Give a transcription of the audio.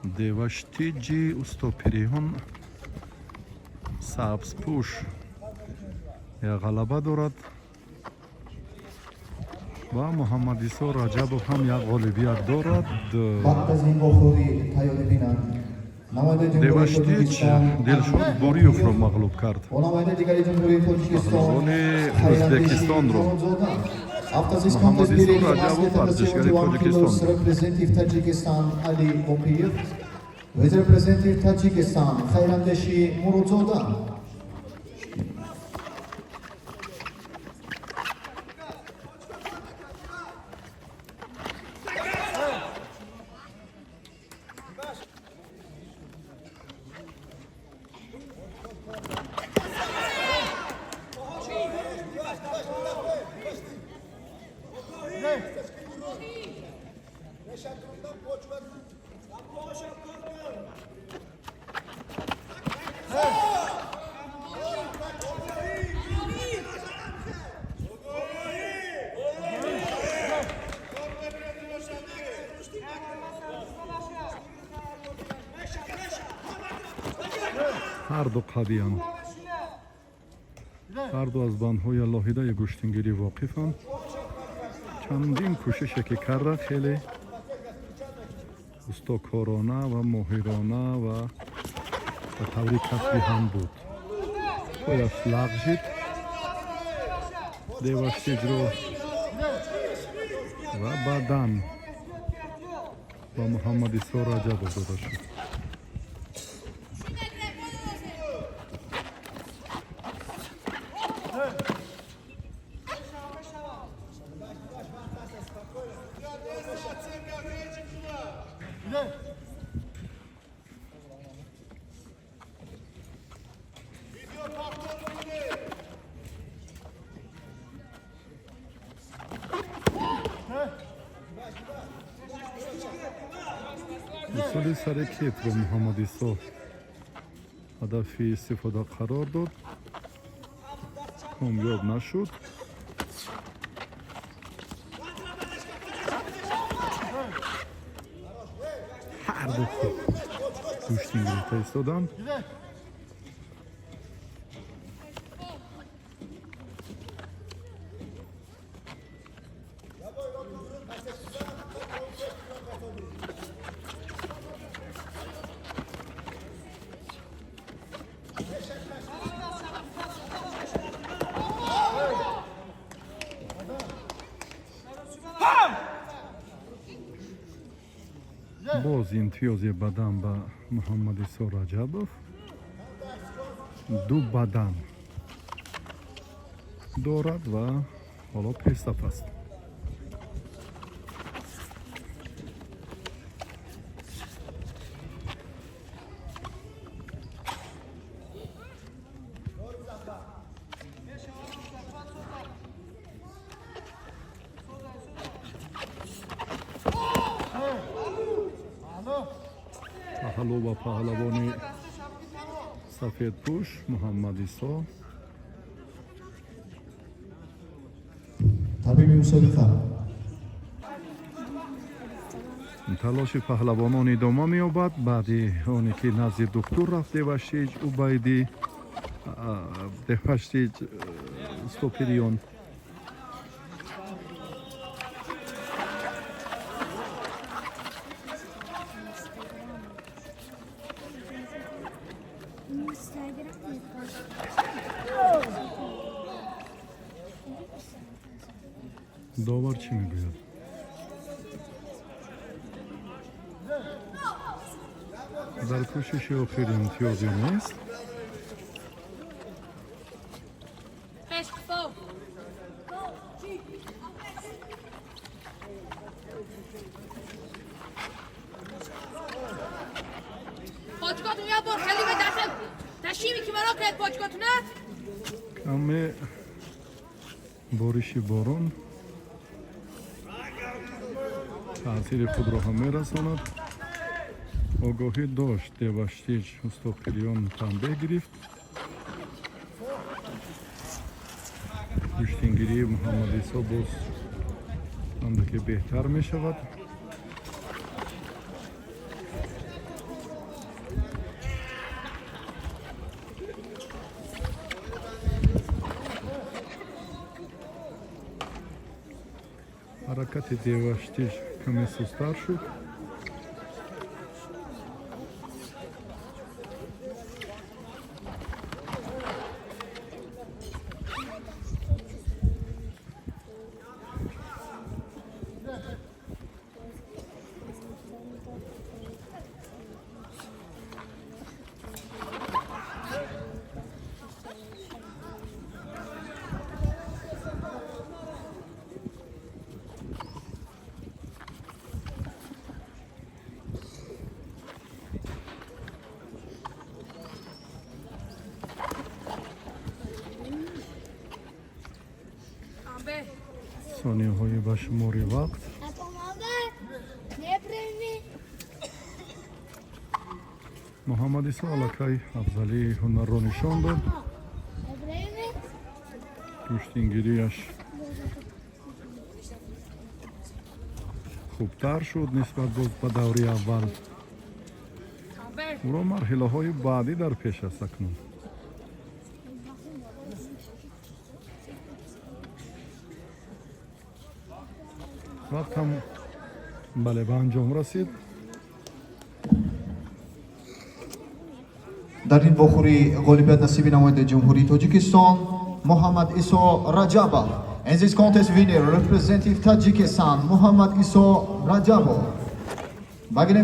Деваштиҷи Устопириён сабзпӯш як ғалаба дорад ва Муҳаммадисо Раҷабов ҳам як ғолибият дорад. Баъд аз ин вохӯрӣ тайёрӣ бинанд намояндаи Ҷумҳурии Деваштиҷ Тоҷикистон Дилшод Бориевро мағлуб кард. ва намояндаи дигари Ҷумҳурии Тоҷикистон Паҳлавони Хайрандеши Ӯзбекистонро. Муродзода. After this Муҳаммад contest, Исо beating Раҷабов, athlete under варзишгари 71 Тоҷикистон. kilos, representative Tajikistan Ali Boqiyev, with representative Tajikistan Khairandeshi Murodzoda. Ҳарду қавиянд, ҳарду аз бандҳои алоҳидаи гӯштингирӣ воқифанд. Чандин кӯшише ки карда, хеле устокорона ва моҳирона ва ба таври касбӣ ҳам буд. Пояш лағжид Деваштиҷро ва баъдан ба Муҳаммадисо Раҷабов дода шуд. Усули сари кетро Муҳаммадисо ҳадафи истифода қарор дод, комёб нашуд. Ҳарду хуб гӯштин гирифта истоданд. Боз имтиёзи бадан ба Муҳаммадисо Раҷабов, ду бадан дорад ва ҳоло пешсаф аст. Паҳлӯ ба паҳлавони сафедпӯш Муҳаммадисо. Табиби мусобиқа. Талоши паҳлавонон идома меёбад. Баъди оне ки назди духтур рафт Деваштиҷ Убайдӣ, Деваштиҷ Стопириён. Довар чӣ мегӯяд? Дар кӯшиши охир имтиёзе нест. Пеш фо. Почкотун я бор хеле ба дахл. Ташими ки маро кард почкотуна. Каме бориши борон таъсири худро ҳам мерасонад. Огоҳӣ дошт Деваштиҷ Устопириён, танбеҳ гирифт. Гӯштингирии Муҳаммадисо боз андаке беҳтар мешавад. Ҳаракати Деваштич каме сустар шуд. Амбе. Сонияҳои ба шумори вақт. Муҳаммад Исо аллакай афзалии ҳунарро нишон дод. Гӯштингирияш хубтар шуд нисбат боз ба даври аввал. Амбе. Ӯро марҳилаҳои баъдӣ дар пеш аст акнун. Вақт ҳам, бале, ба анҷом расид. Дар ин вохӯрӣ ғолибият насиби намояндаи Ҷумҳурии Тоҷикистон Муҳаммад Исо Раҷабов. In this contest winner representing Tajikistan, Muhammad Iso Rajabov. Багирем.